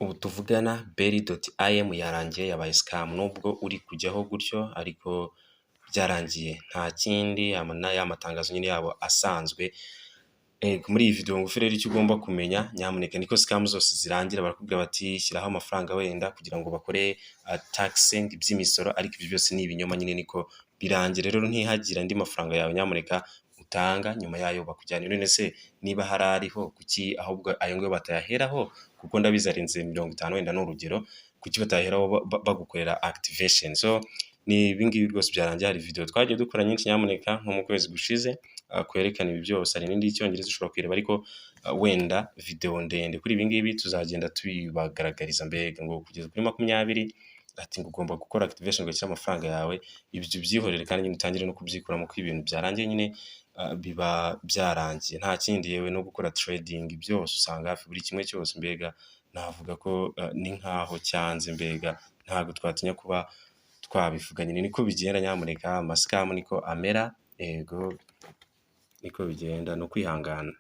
Ubu tuvugana Berry.im yarangiye, yabaye scam. Nubwo uri kujyaho gutyo, ariko byarangiye, nta kindi, ya matangazo nyine yabo asanzwe. Muri iyi video ngufi rero, icyo ugomba kumenya nyamuneka, niko scam zose zirangira. Barakubwira bati shyiraho amafaranga wenda kugira ngo bakore taxing by'imisoro, ariko ibyo byose ni ibinyoma nyine, niko birangira. Rero ntihagire andi mafaranga yawe nyamuneka utanga nyuma yayo bakujyana. None se niba hari ariho, kuki ahubwo ayo ngayo batayaheraho? Kuko ndabizi arenze 50 wenda, ni urugero. Kuki batayaheraho bagukorera activation? So ni ibingibi rwose byarangiye. Hari video twagiye dukora nyinshi nyamuneka, nko mu kwezi gushize kwerekana ibi byose. Hari n'indi y'Icyongereza ushobora kuyireba, ariko wenda video ndende kuri ibi ngibi tuzagenda tubibagaragariza. Mbega ngo kugeza kuri 20, ati ngo ugomba gukora activation, ugashyira amafaranga yawe. Ibyo byihorere kandi nyine utangire no kubyikuramo, ko ibintu byarangiye nyine, biba byarangiye, nta kindi. Yewe no gukora trading byose, usanga hafi buri kimwe cyose mbega navuga ko ni nkaho cyanze. Mbega ntabwo twatinya kuba twabivuga nyine, niko bigenda nyamuneka, ama scam niko amera. Yego, niko bigenda, ni ukwihangana.